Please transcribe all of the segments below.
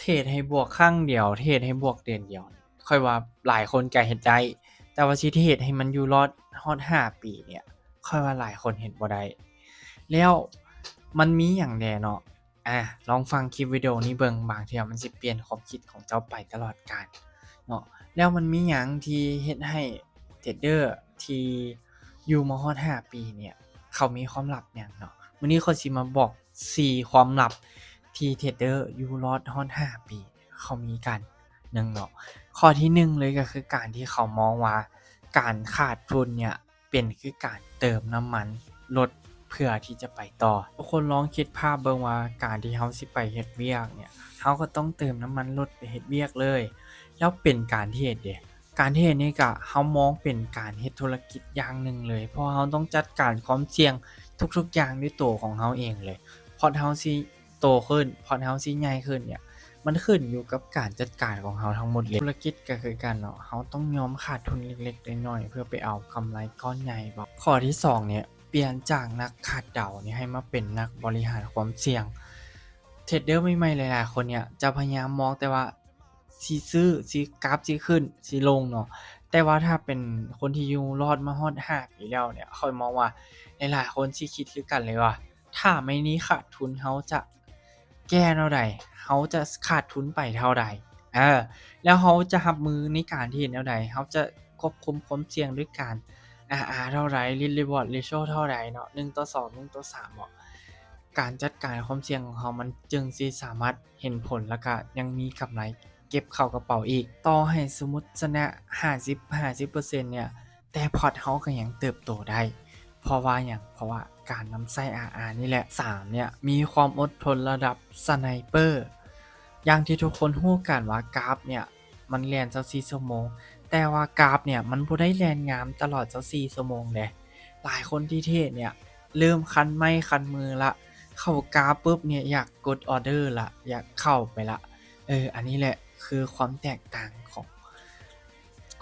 ເທຣດໃຫ້ບວກຄັ້ງດຽວ ເທຣດໃຫ້ບວກເດືອນດຽວ ຂ້ອຍວ່າຫຼາຍຄົນກໍເຮັດໄດ້ ແຕ່ວ່າຊິເທຣດໃຫ້ມັນຢູ່ລອດຮອດຫ້າປີເນຍ ຂ້ອຍວ່າຫຼາຍຄົນເຮັດບໍ່ໄດ້. ແລ້ວມັນມີຫຍັງແດ່ເນາະ? ອາ ລອງຟັງຄລິບວິດີໂອນີ້ເບິ່ງ ບາງເທື່ອມັນຊິປ່ຽນຄວາມຄິດຂອງເຈົ້າໄປຕະຫຼອດການເນາະ. ແລ້ວມັນມີຫຍັງທີ່ເຮັດໃຫ້ເທຣດເດີທີ່ຢູ່ມາຮອດຫ້າປີເນຍ ເຂົາມີຄວາມລັບຫຍັງເນາະ? ມື້ນີ້ຂ້ອຍຊິມາບອກ ສີ່ຄວາມລັບທີ່ເທຣດເດີຢູ່ລອດຮອດຫ້າປີເຂົາມີກັນ. ໜຶ່ງເນາະ ຂໍ້ທີໜຶ່ງເລີຍກໍຄືການທີ່ເຂົາມອງວ່າການຂາດທຶນເນຍເປັນຄືການເຕີມນ້ຳມັນລົດເພື່ອທີ່ຈະໄປຕໍ່. ທຸກຄົນລອງຄິດພາບເບິ່ງວ່າການທີ່ເຮົາຊິໄປເຮັດວຽກເນຍ ເຮົາກໍຕ້ອງເຕີມນ້ຳມັນລົດໄປເຮັດວຽກເລີຍ ແລ້ວເປັນການເທຣດເດ. ການເທຣດນີ້ກະເຮົາມອງເປັນການເຮັດທຸລະກິດຢ່າງໜຶ່ງເລີຍ ເພາະເຮົາຕ້ອງຈັດການຄວາມສ່ຽງທຸກໆຢ່າງດ້ວຍໂຕຂອງເຮົາເອງເລີຍ. ພອດເຮົາຊິໂຕຂຶ້ນ ພອດເຮົາຊິໃຫຍ່ຂຶ້ນເນຍ ມັນຂຶ້ນຢູ່ກັບການຈັດການຂອງເຮົາທັງໝົດເລີຍ. ທຸລະກິດກໍຄືກັນເນາະ ເຮົາຕ້ອງຍອມຂາດທຶນເລັກໆນ້ອຍໆ ເພື່ອໄປເອົາກຳໄລກ້ອນໃຫຍ່ບໍ? ຂໍ້ທີສອງເນຍ ປ່ຽນຈາກນັກຄາດເດົາເນຍ ໃຫ້ມາເປັນນັກບໍລິຫານຄວາມສ່ຽງ. ເທຣດເດີໃໝ່ໆຫຼາຍໆຄົນເນຍ ຈະພະຍາຍາມມອງແຕ່ວ່າ ຊິຊື້ ຊິ ກາຟຊິຂຶ້ນ ຊິລົງເນາະ. ແຕ່ວ່າຖ້າເປັນຄົນທີ່ຢູ່ລອດມາຮອດຫ້າປີແລ້ວເນຍ ຂ້ອຍມອງວ່າຫຼາຍໆຄົນຊິຄິດຄືກັນເລີຍວ່າ ຖ້າໄມ້ນີ້ຂາດທຶນ ເຮົາຈະແກ້ແນວໃດ? ເຮົາຈະຂາດທຶນໄປເທົ່າໃດ? ເອີ ແລ້ວເຮົາຈະຮັບມືໃນການເທຣດແນວໃດ? ເຮົາຈະຄວບຄຸມຄວາມສ່ຽງດ້ວຍການ ອາ ອາ ເທົ່າໃດ? Risk Reward Ratio ເທົ່າໃດເນາະ? ໜຶ່ງຕໍ່ສອງ ໜຶ່ງຕໍ່ສາມເນາະ? ການຈັດການຄວາມສ່ຽງຂອງເຮົາ ມັນຈຶ່ງຊິສາມາດເຫັນຜົນ ແລ້ວກະຍັງມີກຳໄລ ເກັບເຂົ້າກະເປົາອີກ. ຕໍ່ໃຫ້ສົມມຸດຊະນະຫ້າສິບ ຫ້າສິບເປີເຊັນເນຍ ແຕ່ພອດເຮົາກໍຍັງເຕີບໂຕໄດ້. ເພາະວ່າຫຍັງ? ເພາະວ່າການນຳໃຊ້ ອາ ອາ ນີ້ແຫຼະ. ສາມເນຍ ມີຄວາມອົດທົນລະດັບສະໄນເປີ. ຢ່າງທີ່ທຸກຄົນຮູ້ກັນວ່າກາຟເນຍ ມັນແລ່ນຊາວສີ່ຊົ່ວໂມງ ແຕ່ວ່າກາຟເນຍ ມັນບໍ່ໄດ້ແລ່ນງາມຕະຫຼອດຊາວສີ່ຊົ່ວໂມງເດ້. ຫຼາຍຄົນທີ່ເທຣດເນຍ ເລີ່ມຄັນໄມ້ຄັນມືລະ ເຂົ້າກາຟປຶບເນຍ ຢາກກົດອໍເດີລະ ຢາກເຂົ້າໄປລະ. ເອີ ອັນນີ້ແຫຼະຄືຄວາມແຕກຕ່າງຂອງ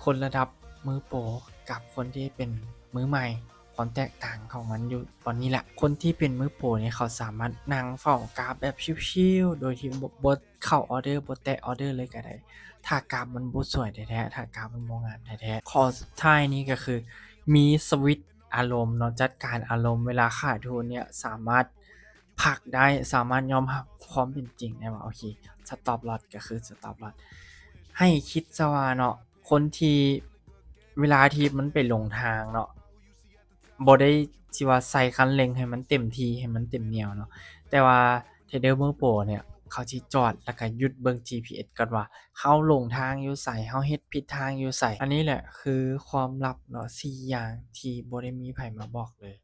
ຄົນລະດັບມືໂປກັບຄົນທີ່ເປັນມືໃໝ່. ຄວາມແຕກຕ່າງຂອງມັນຢູ່ບ່ອນນີ້ແຫຼະ. ຄົນທີ່ເປັນມືໂປນີ້ ເຂົາສາມາດນັ່ງເຝົ້າກາຟແບບຊິວໆ ໂດຍທີ່ບໍ່ ບໍ່ເຂົ້າອໍເດີ ບໍ່ແຕະອໍເດີເລີຍກໍໄດ້ ຖ້າກາຟມັນບໍ່ສວຍແທ້ໆ ຖ້າກາຟມັນບໍ່ງາມແທ້ໆ. ຂໍ້ສຸດທ້າຍນີ້ກໍຄື ມີສະວິດອາລົມເນາະ ຈັດການອາລົມ. ເວລາຂາດທຶນເນຍ ສາມາດພັກໄດ້ ສາມາດຍອມຮັບຄວາມເປັນຈິງໄດ້ວ່າ ໂອເຄ ສະຕັອບລອສກໍຄືສະຕັອບລອສ. ໃຫ້ຄິດຊະວ່າເນາະ ຄົນທີ່ ເວລາທີ່ມັນໄປຫຼົງທາງເນາະ ບໍ່ໄດ້ຊິວ່າໃສ່ຄັນເລັ່ງໃຫ້ມັນເຕັມທີ່ ໃຫ້ມັນເຕັມໜຽວເນາະ ແຕ່ວ່າເທຣດເດີມືໂປເນຍ ເຂົາຊິຈອດ ແລ້ວກະຢຸດເບິ່ງຈີພີເອັສກ່ອນວ່າ ເຮົາຫຼົງທາງຢູ່ໃສ ເຮົາເຮັດຜິດທາງຢູ່ໃສ. ອັນນີ້ແຫຼະຄືຄວາມລັບເນາະ ສີ່ຢ່າງທີ່ບໍ່ໄດ້ມີໃຜມາບອກເລີຍ.